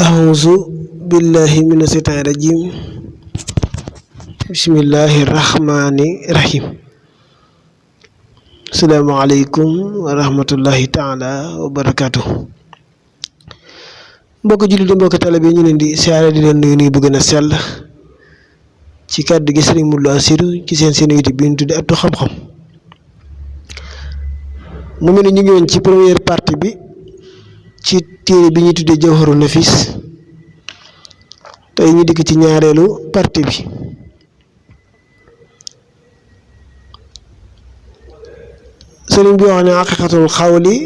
أعوذ بالله من الشيطان الرجيم بسم الله الرحمن الرحيم السلام عليكم ورحمة الله تعالى وبركاته mbokk jullit yi mbokk taalibe yi ñu leen di siyaare di leen nuyu bu gën a sell ci kàddu gi Sëriñ Modou Lo Assirou ci seen YouTube bi ñu tudde Ëttu Xam-Xam mu mel ni ñu ngi woon ci première partie bi ci téere bi ñuy tuddee Jawharun Nafis tey ñu dikk ci ñaareelu partie bi sëriñ bi wax ne haqiqatul xawli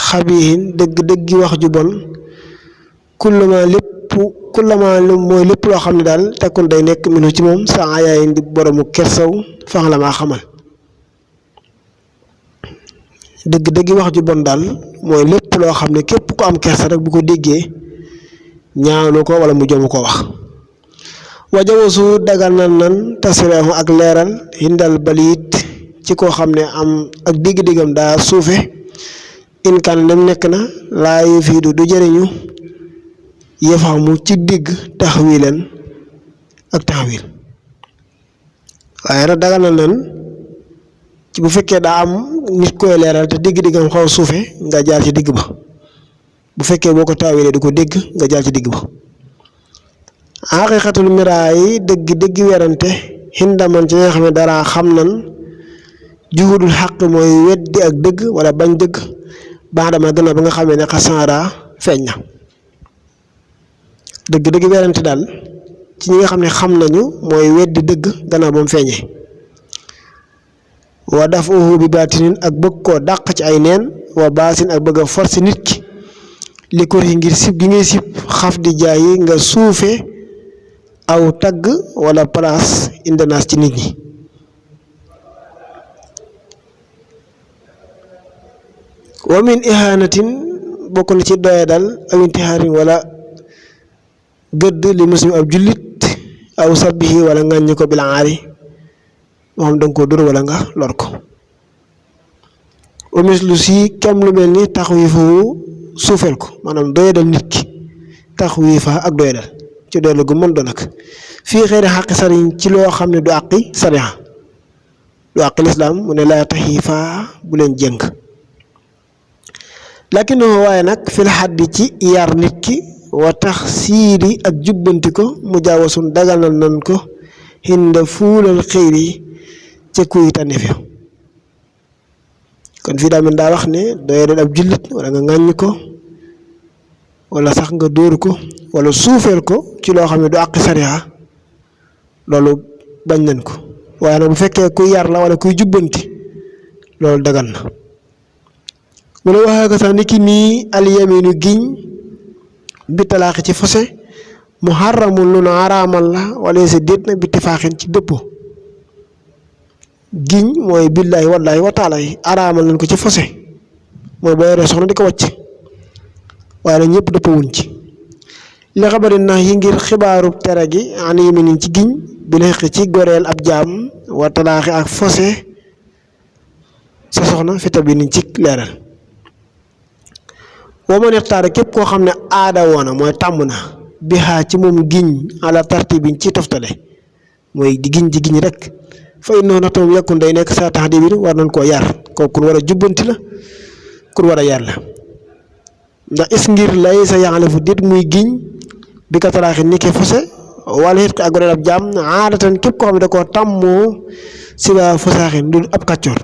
xabihin dëgg wax ju bon kullama mooy lépp loo xam ne daal tekkun day nekk minu ci moom sa ayaay di boromu kersaw fax la maa xamal dëgg wax ju bon daal mooy lépp loo xam ne képp ku am kersa rek bu ko déggee ñaawlu ko wala mu jomu ko wax wajawasu dagal nan tasreexu ak leeral hindal baliit ci koo xam ne am ak dégg-déggam daa suufe inkaan dem nekk na laa yu fiidu du jëriñu yëfamu ci digg taxwiilan ak taxwiil waaye nag dagal nan ci bu fekkee daa am nit koy leeral te dégg-déggam xaw suufe nga jaar ci digg ba bu fekkee boo ko taawilee du ko dégg nga jaar ci digg ba haqiqatul miraa yi dëgg werante xindaman ci nga xam ne dara xam nan juhudul xaq mooy weddi ak dëgg wala bañ dëgg baax dama gën a ba nga xamee ne xasaara feeñ na dëgg werante daal ci ñi nga xam ne xam nañu mooy weddi dëgg gannaaw ba mu feeñee wa daf uhu bi baatinin ak bëgg koo dàq ci ay neen wa baasin ak bëgg a force nit ki li ko ngir sib gi ngay sib xaf di jaay yi nga suufe aw tagg wala place indanaas ci nit ñi wa min ihaanatin bokk na ci doya dal aw intihaarin wala gëdd li muslim ab jullit aw sabbihi wala ngàññi ko bil aari moo xam danga ko dóor wala nga lor ko wa mislu si kem lu mel ni taxwiifu suufeel ko maanaam doyadal nit ki taxwiifa ak doyadal ci doyadal gu mën doon nag fii xëyri xaqi sariñ ci loo xam ne du àqi sariya du àqi lislaam mu ne laa taxiifa bu leen jëng lakin waaye nag fil xaddi ci yar nit ki wa tax siiri ak jubbanti ko mu jaawasun daganal nan ko hinda fuulal xëyri ca kuy tànneef ya kon fii daa mel daa wax ne doyadal ab jullit wala nga ŋàññ ko wala sax nga dóor ko wala suufeel ko ci loo xam ne du àqi sariya loolu bañ nañ ko waaye nag bu fekkee kuy yar la wala kuy jubbanti loolu dagan na mu ne waxee ko sax ni ki nii alyaminu giñ bi talaaxi ci fase muharramun lu na araamal la wala sa déet na bi tifaaxin ci dëppoo giñ mooy billaahi wallaahi wa taala yi araamal nañ ko ci fase mooy boo yoree soxna di ko wàcc waaye nag ñëpp dëppoo wuñ ci li xabari nax yi ngir xibaaru tere gi an yaminin ci giñ bi la xeq ci goreel ab jaam wa talaaxi ak fase sa soxna fi tabi niñ ci leeral woo ma nextaare képp koo xam ne aada woona mooy tàmm na bi xaa ci moom giñ ala tartibin ci toftale mooy di giñ rek fa innoon na tam yàkkun day nekk saa tax di biir war nañ koo yar kooku kun war a jubbanti la kun war a yar la ndax is ngir lay sa yaxale fu dit muy giñ bi ka talaaxi ni ki fose wala it ko ak goreel ab jaam aadatan képp koo xam ne da koo tàmmoo si ba fosaaxin du ab kàccoor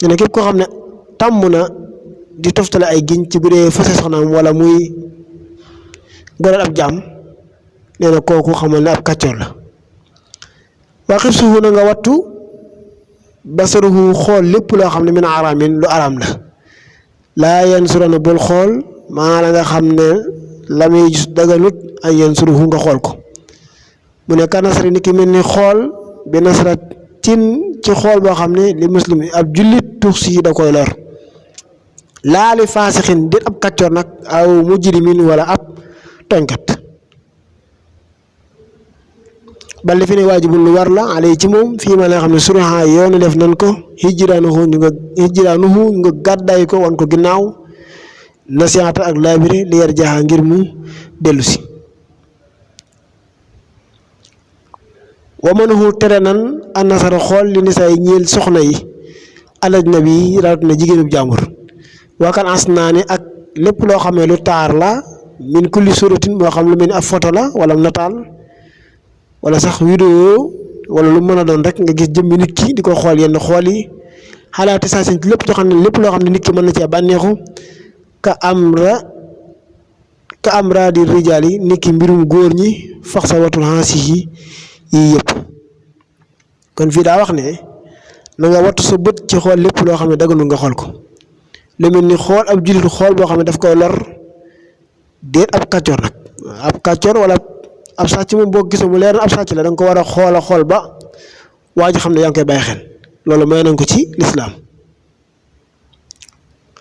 ne képp koo xam ne tàmm na di toftale ay giñ ci bu dee fase soxnaam wala muy goreel ab jaam nee na kooku xamal ne ab kàccoor la waa xib suufu na nga wattu basaruhu xool lépp loo xam ne min araamin lu araam la laa yan surana bul xool maa la nga xam ne la muy daganut ay yan suruhu nga xool ko mu ne ka nasari ni ki mel ni xool bi nasratin ci xool boo xam ne li muslim ab jullit tux si da koy lor laali faasixin dit ab kàccoor nag aw mujrimin wala ab tooñkat bal fi ne waajibul lu war la alay ci moom fii ma la xam ne suraha yoonu def nan ko hijraanuhu ñu nga gàddaay ko wan ko ginnaaw nasihaata ak laabire li yar jaaxa ngir mu dellu si wa mënuhu tere nan an nasara xool li nisaay ñeel soxna yi alajnabi yi rawatina jigéenub jàmbur waakan as naa ni ak lépp loo xam ne lu taar la min kulli suratin moo xam lu mel ni ab photo la wala nataal wala sax vidéo wala lu mën a doon rek nga gis jëmmi nit ki di ko xool yenn xool yi xalaati saa seen lépp loo xam ne nit ki mën na cee bànneexu ka amra di rijaal yi nit ki mbirum góor ñi fax sa watul hansi yi yii yëpp kon fii daa wax ne na nga wattu sa bët ci xool lépp loo xam ne daganul nga xool ko lu mel ni xool ab jullit xool boo xam ne daf koy lor déet ab kàccoor nag ab kàccoor wala ab sàcc moom boo gisee mu leer na ab sàcc la da nga ko war a xool ba waa ji xam ne yaa ngi koy bàyyi xel loolu may nañ ko ci lislaam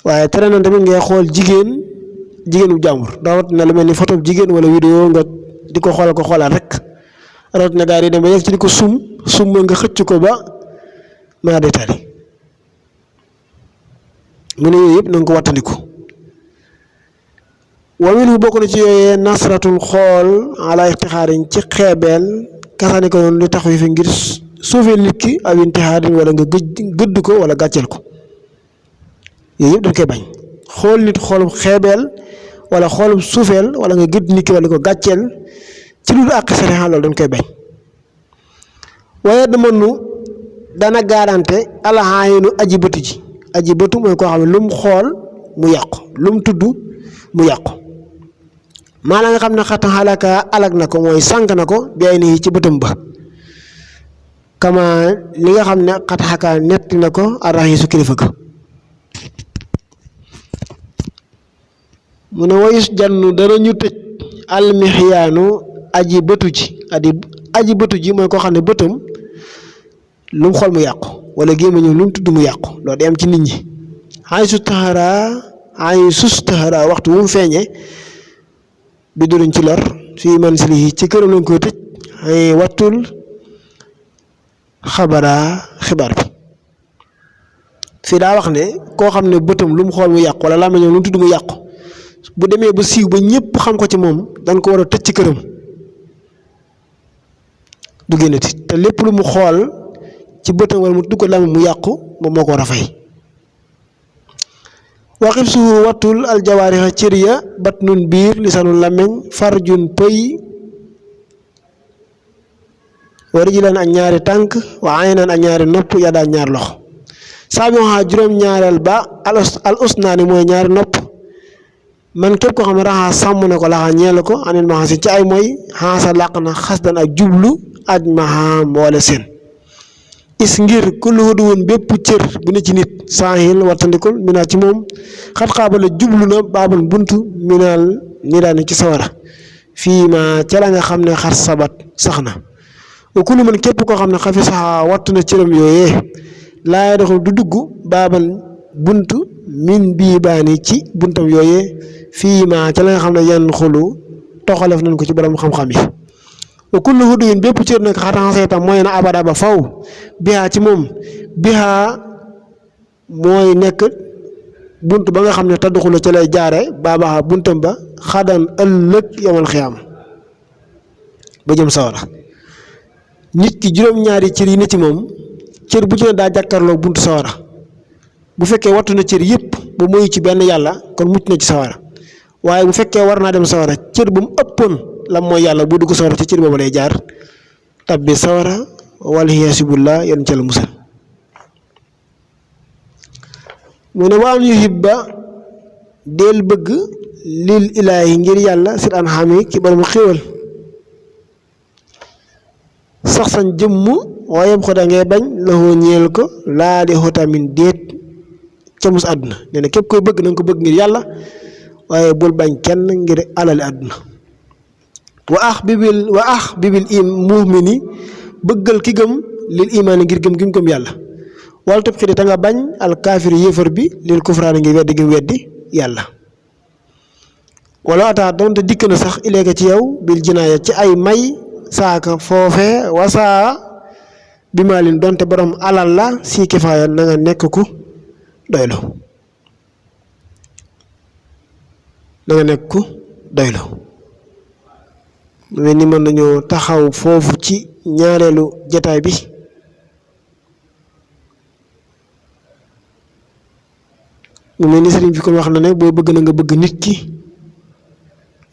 waaye tere nañ tamit ngay xool jigéenu jàmbur rawat na lu mel ni photo jigéen wala vidéo nga di ko xoolaat rek rawat na gaa yi dem ba yegg ci di ko sum nga xëcc ko ba maa détaillé mu ne yooyu yëpp na nga ko wattandiku wa minhu bokk na ci yooyee nasratul xool ala ixtixaarin ci xeebeel kasaani ko noonu li tax wi fi ngir suufeel nit ki aw intixaarin wala nga gëdd ko wala gàcceel ko yooyu yëpp dañ koy bañ xool nit xoolum xeebeel wala xoolum suufeel wala nga gëdd nit ki wala ko gàcceel ci lu dul àq sariya loolu dañ koy bañ waaye dana garanté alxaayinu aji bëtu mooy koo xam ne lu mu xool mu yàqu lu mu tudd mu yàqu maanaam nga xam ne xat xalaka alag na ko mooy sànq na ko bi ay nii ci bëtam ba kama li nga xam ne xat xaka netti na ko arraxiisu kilifa ga mu ne wayus jannu dana ñu tëj almixiyaanu aji bëtu ji mooy koo xam ne bëtam lu mu xool mu yàqu wala gémmiñam lu mu tudd mu yàqu loolu day am ci nit ñi ay sus taxara waxtu wu mu feeñee bi duruñ ci lor fii man si lii ci këram lañ koy tëj ay wattul xibaar bi fii daa wax ne koo xam ne bëtam lu mu xool mu yàqu wala làmmiñam lu mu tudd mu yàqu bu demee ba siiw ba ñëpp xam ko ci moom dañ ko war a tëj ci këram du génnati te lépp lu mu xool ci bëtam wala mu dugg ko làmmiñ mu yàqu moom moo ko war a fay waxib su wattul aljawaarixa cër ya bat nun biir lisanul làmmiñ farjun pëy wa rijlan ak ñaari tànk wa aynan ak ñaari nopp yaddaa ñaari loxo saabiha juróom-ñaareel ba al usnaani mooy ñaari nopp man képp koo xam ne raxaa sàmm na ko laxaa ñeel ko anil maxasi ci ay mooy xaasa làq na xasdan ak jublu aj maha mboole seen is ngir kullu huduwun bépp cër bu ne ci nit saahil wattandikul minaa ci moom xat xaabala jublu na baabul buntu minaal ni daane ci sawara fii ma ca la nga xam ne xar sabat sax na wa kullu man képp koo xam ne xafi saxa wattu na cëram yooyee laaya doxul du dugg baaban buntu min bii baani ci buntam yooyee fii ma ca la nga xam ne yan xulu toxalef nañ ko ci borom xam-xam yi wa kullu huduwin bépp cër nag xataa seetam mooy na abada ba faw bihaa ci moom bihaa mooy nekk bunt ba nga xam ne tadduxula ca lay jaare baabaxa buntam ba xadan ëllëg yomal xiyaam ba jëm sawara nit ki juróom-ñaari cër yi ne ci moom cër bu ci ne daa jàkkarloo buntu sawara bu fekkee wattu na cër yëpp ba moyu ci benn yàlla kon mucc na ci sawara waaye bu fekkee war naa dem sawara cër bu mu ëppoon la mooy yàlla bu dugg sawara ci cër boobu lay jaar tabbi sawara wal hiyaasu billah yan ca la musal mu ne waan yuhibba del bëgg lil ilaahi ngir yàlla sit an xami ki borom xéwal sax sañ jëmm waaye ko da ngay bañ laxoo ñeel ko laa di xotamin déet ca mus àdduna nee na képp koy bëgg na nga ko bëgg ngir yàlla waaye bul bañ kenn ngir alali àdduna wa ax bibil mu'mini bëggal ki gëm lil imaani ngir gëm gi mu gëm yàlla wala tëb xidi ta nga bañ alkaafir yéefar bi lil kufraani ngir weddi gi mu weddi yàlla wala ataa doonte dikk na sax ileeka ci yow bil jinaaya ci ay may saaka foofe wasaa bi maalin doonte borom alal la si kifaaya na nga nekk ku doylu na nga nekk ku doylu. mel ni mën nañoo taxaw foofu ci ñaareelu jataay bi mu mel ni sëriñ bi kon wax na ne boo bëgg na nga bëgg nit ki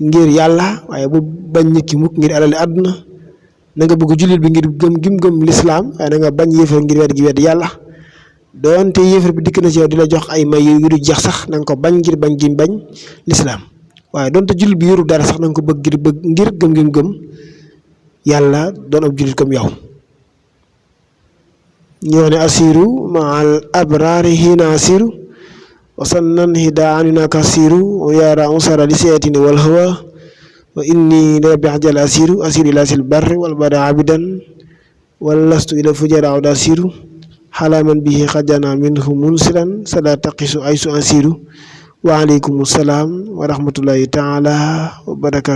ngir yàlla waaye bu bañ nit ki mukk ngir alali àdduna. na nga bëgg jullit bi ngir gëm gim gëm lislaam waaye na nga bañ yéefar ngir wedd gi wedd yàlla. doonte yéefar bi dikk na ci yow di la jox ay may yu du jeex sax na nga ko bañ ngir bañ gim bañ lislaam waaye doonte jullit bi yoru dara sax na nga ko bëgg ngir gëm gim gëm yàlla doon ab jullit comme yow. ñu wax ne asiru maal abraari hiina asiru wasannan hidaanina kasiru yaara unsara li seetini wal hawa wa inni rabbi ajal asiru ila sil barri wal bada abidan wal lastu ila fujara awda asiru xalaaman bihi xajana minhu munsiran sada taqisu aysu asiru wa aleykum salaam wa rahmatullahi taala wa barakatu